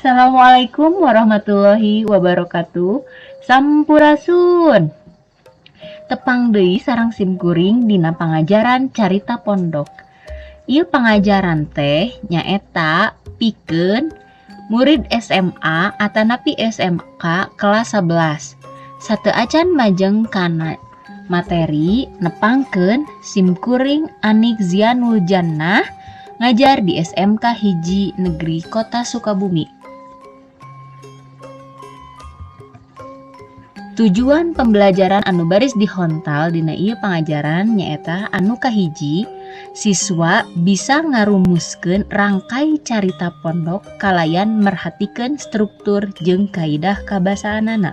Assalamualaikum warahmatullahi wabarakatuh. Sampurasun. Tepang deui sareng simkuring dina pangajaran Carita Pondok. Ieu pangajaran teh nyaeta pikeun murid SMA atanapi SMK kelas 11. Sateuacan majeng kana materi nepangkeun simkuring Anik Zianul Jannah ngajar di SMK Hiji Negeri Kota Sukabumi. Tujuan pembelajaran anu baris dihontal dina ieu pangajaran nyaeta anu kahiji, siswa bisa ngarumuskeun rangkai carita pondok kalayan merhatikeun struktur jeung kaidah kabasaanana.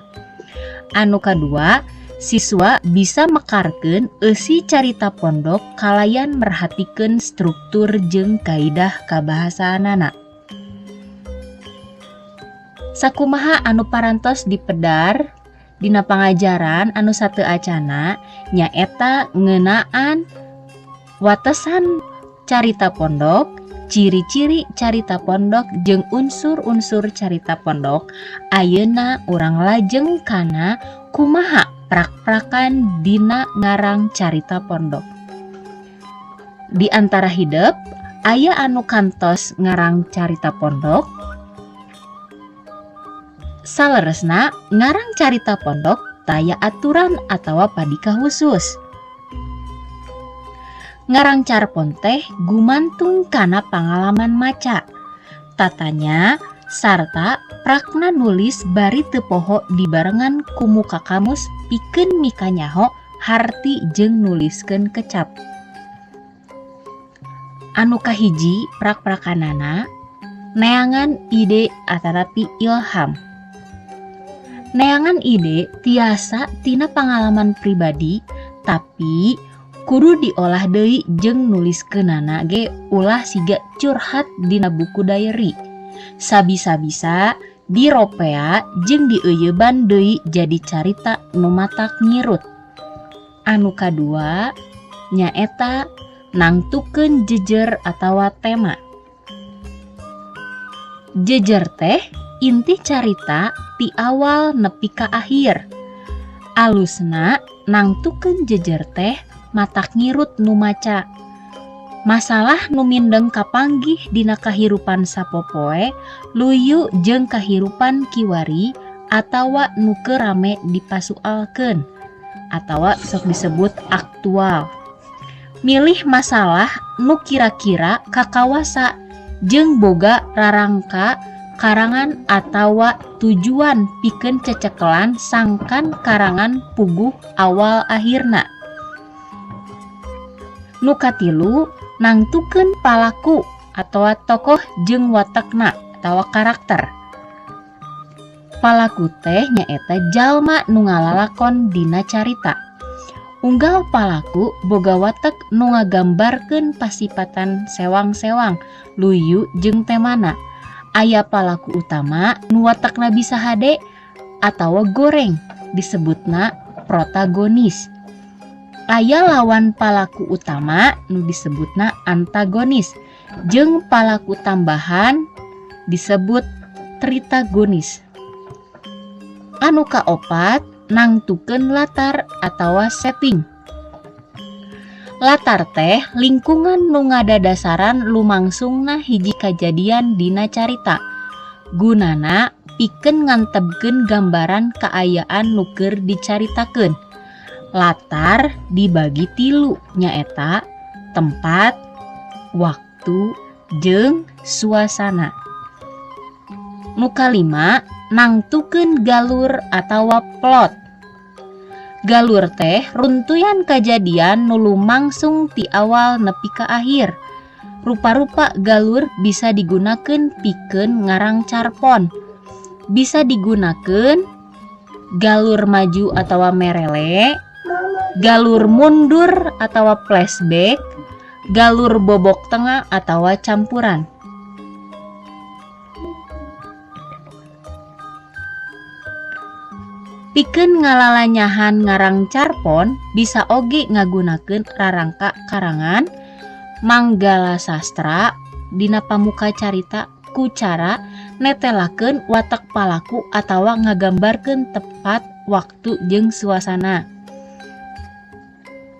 Anu kadua, siswa bisa mekarkeun eusi carita pondok kalayan merhatikeun struktur jeung kaidah kabahasaanana. Sakumaha anu parantos dipedar dina pangajaran anu sateuacana nyaeta ngeunaan watesan carita pondok, ciri-ciri carita pondok jeung unsur-unsur carita pondok. Ayeuna urang lajeng kana kumaha prak-prakan dina ngarang carita pondok. Di antara hidep aya anu kantos ngarang carita pondok. Saleresna ngarang carita pondok taya aturan atawa padika khusus. Ngarang carpon teh gumantung kana pangalaman maca, tatanya sarta prakna nulis bari teu poho dibarengan ku muka kamus pikeun mikanyaho harti jeung nuliskeun kecap. Anu kahiji prak-prakanana neangan ide atanapi ilham. Neangan ide tiasa tina pangalaman pribadi, tapi kudu diolah deui jeung nuliskeunana ge ulah siga curhat dina buku diary. Sabisa-bisa diropea jeung dieuyeuban deui jadi carita nu matak ngirut. Anu kadua nyaeta nangtukeun jejer atawa tema. Jejer teh inti carita ti awal nepi ka akhir. Alusna nangtukeun jejer teh matak ngirut nu maca. Masalah nu mindeng kapanggih dina kahirupan sapopoe luyu jeung kahirupan kiwari atawa nu keur rame dipasualkeun atawa sok disebut aktual. Milih masalah nu kira-kira kakawasa jeung boga rarangka karangan atawa tujuan pikeun cecekelan sangkan karangan puguh awal akhirna. Nu katilu nangtukeun palaku atawa tokoh jeung watekna atawa karakter. Palaku teh nyaeta jalma nu ngalalakon dina carita. Unggal palaku boga watek nu ngagambarkeun pasipatan sewang-sewang, luyu jeung temana. Aya palaku utama nu watekna bisa hade atawa goreng disebutna protagonis. Aya lawan palaku utama nu disebutna antagonis jeung palaku tambahan disebut tritagonis. Anu kaopat nangtukeun latar atawa setting. Latar teh lingkungan nu ngadadasaran lumangsungna hiji kajadian dina carita. Gunana pikeun ngantebkeun gambaran kaayaan nu keur dicaritakeun. Latar dibagi tilu nyaeta tempat, waktu, jeung suasana. Nu kalima nangtukeun galur atawa plot. Galur teh runtuyan kajadian nu lumangsung ti awal nepi ka akhir. Rupa-rupa galur bisa digunakeun pikeun ngarang carpon. Bisa digunakeun galur maju atawa merele, galur mundur atawa flashback, galur bobok tengah atawa campuran. Pikeun ngalalanyahan ngarang carpon bisa oge ngagunakeun rarangka karangan manggala sastra dina pamuka carita ku cara netelakeun watak palaku atawa ngagambarkeun tepat, waktu jeung suasana.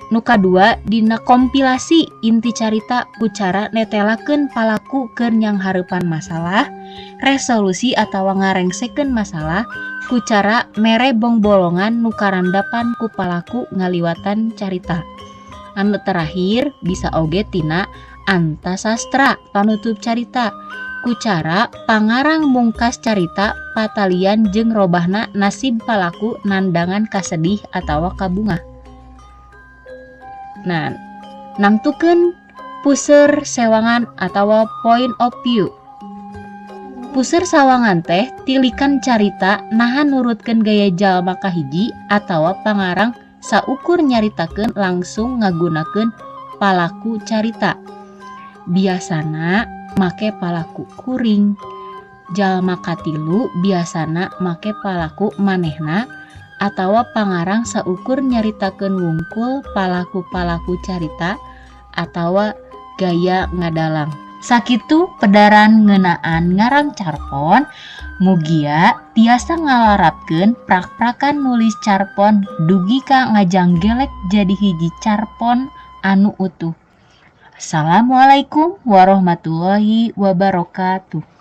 Nu kadua dina kompilasi inti carita ku cara netelakeun palaku keur nyanghareupan masalah, resolusi atawa ngarengsekeun masalah ku cara mere bongbolongan nu karandapan ku palaku ngaliwatan carita. Anu terakhir bisa oge tina antasastra panutup carita ku cara pangarang mungkas carita patalian jeung robahna nasib palaku nandangan kasedih atawa kabungah. Nah, nangtukeun puseur sewangan atawa point of view. Puseur sawangan teh tilikan carita naha nurutkeun gaya jalma kahiji atawa pangarang saukur nyaritakeun langsung ngagunakeun palaku carita. Biasana make palaku kuring. Jalma katilu biasana make palaku manehna atawa pangarang saukur nyaritakeun wungkul palaku-palaku carita atawa gaya ngadalang. Sakitu pedaran ngeunaan ngarang carpon, mugia tiasa ngalarapkeun prak-prakan nulis carpon dugi ka ngajanggelek jadi hiji carpon anu utuh. Assalamualaikum warahmatullahi wabarakatuh.